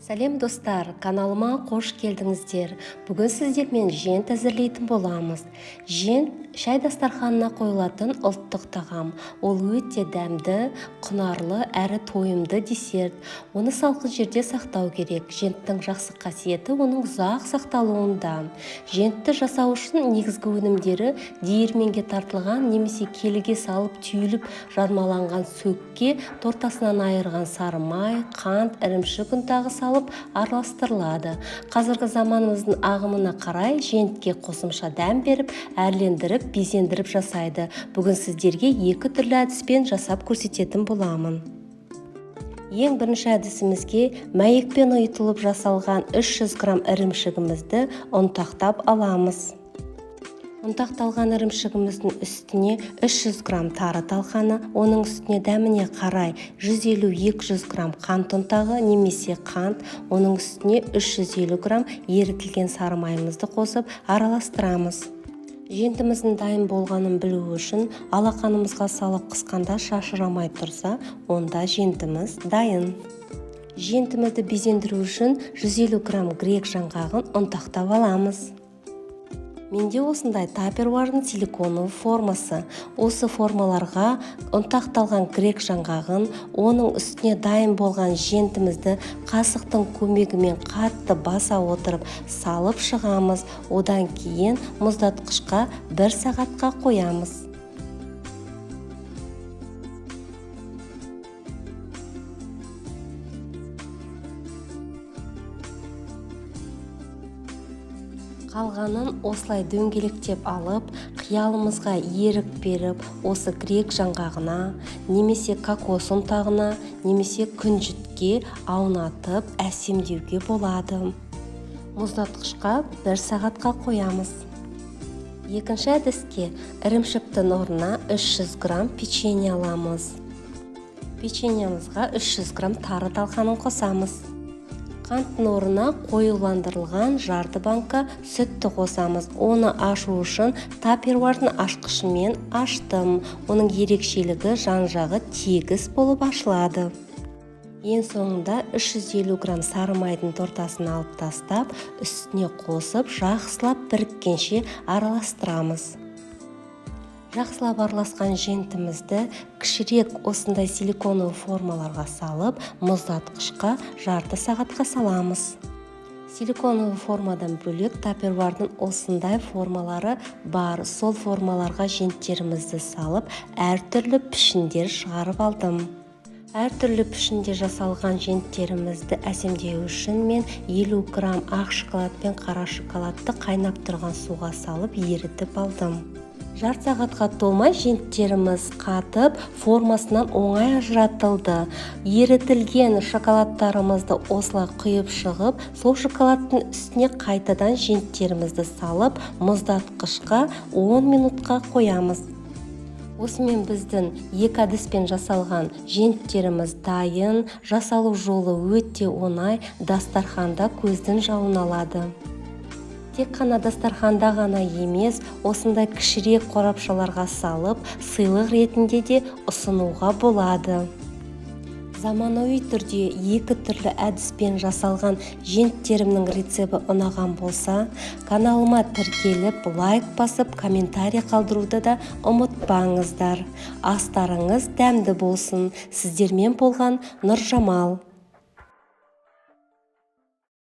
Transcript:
Сәлем, достар! Каналыма қош келдіңіздер. Бүгін сіздермен жент әзірлейтін боламыз. Жент – шай дастарханына қойылатын ұлттық тағам. Ол өте дәмді, құнарлы әрі тойымды десерт. Оны салқын жерде сақтау керек. Женттің жақсы қасиеті оның ұзақ сақталуында. Жентті жасау үшін негізгі өнімдері: диірменге тартылған немесе келіге салып түйіліп жармаланған сөкке тортасынан айырған сары май, қант, ірімшік ұнтағы салып араластырылады. Қазіргі заманымыздың ағымына қарай жентке қосымша дәм беріп, әрлендіріп, безендіріп жасайды. Бүгін сіздерге екі түрлі әдіспен жасап көрсететін боламын. Ең бірінші әдісімізге мәйекпен ұйытылып жасалған 300 грамм ірімшігімізді ұнтақтап аламыз. Ұнтақталған ірімшігіміздің үстіне 300 грамм тары талқаны, оның үстіне дәміне қарай 150-200 грамм қант ұнтағы немесе қант, оның үстіне 350 грамм ерітілген сары майымызды қосып араластырамыз. Жентіміздің дайын болғанын білу үшін алақанымызға салып қысқанда шашырамай тұрса, онда жентіміз дайын. Жентімізді безендіру үшін 150 грамм грек жаңғағын ұнтақтап аламыз. Менде осындай Tupperware-дың силиконовый формасы. Осы формаларға ұнтақталған грек жаңғағын, оның үстіне дайын болған жентімізді қасықтың көмегімен қатты баса отырып салып шығамыз. Одан кейін мұздатқышқа бір сағатқа қоямыз. Қалғанын осылай дөңгелектеп алып, қиялымызға ерік беріп, осы грек жаңғағына немесе кокос ұнтағына немесе күнжітке аунатып әсемдеуге болады. Мұздатқышқа бір сағатқа қоямыз. Екінші әдіске ірімшіктің орнына 300 грамм печенье аламыз. Печеньемізға 300 грамм тары талқанын қосамыз. Қанттың орнына қоюландырылған жарты банка сүтті қосамыз. Оны ашу үшін Tupperware-дың ашқышымен аштым. Оның ерекшелігі, жан-жағы тегіс болып ашылады. Ең соңында 350 грамм сары майдың тортасын алып тастап, үстіне қосып, жақсылап біріккенше араластырамыз. Жақсылап араласқан жентімізді кішірек осындай силиконовый формаларға салып, мұздатқышқа жарты сағатқа саламыз. Силиконовый формадан бөлек Tupperware-дың осындай формалары бар. Сол формаларға женттерімізді салып, әртүрлі пішіндер шығарып алдым. Әртүрлі пішінде жасалған женттерімізді әсемдеу үшін мен 50 грамм ақ шоколад пен қара шоколадты қайнап тұрған суға салып ерітіп алдым. Жарты сағатқа толмай женттеріміз қатып, формасынан оңай ажыратылды. Ерітілген шоколадтарымызды осылай құйып шығып, сол шоколадтың үстіне қайтадан женттерімізді салып, мұздатқышқа 10 минутқа қоямыз. Осымен біздің екі әдіспен жасалған женттеріміз дайын. Жасалу жолы өте оңай, дастарханда көздің жауын алады. Тек қана дастарханда ғана емес, осындай кішірек қорапшаларға салып, сыйлық ретінде де ұсынуға болады. Заманауи түрде екі түрлі әдіспен жасалған женттерімнің рецепті ұнаған болса, каналыма тіркеліп, лайк басып, комментарий қалдыруды да ұмытпаңыздар. Астарыңыз дәмді болсын. Сіздермен болған Нұржамал.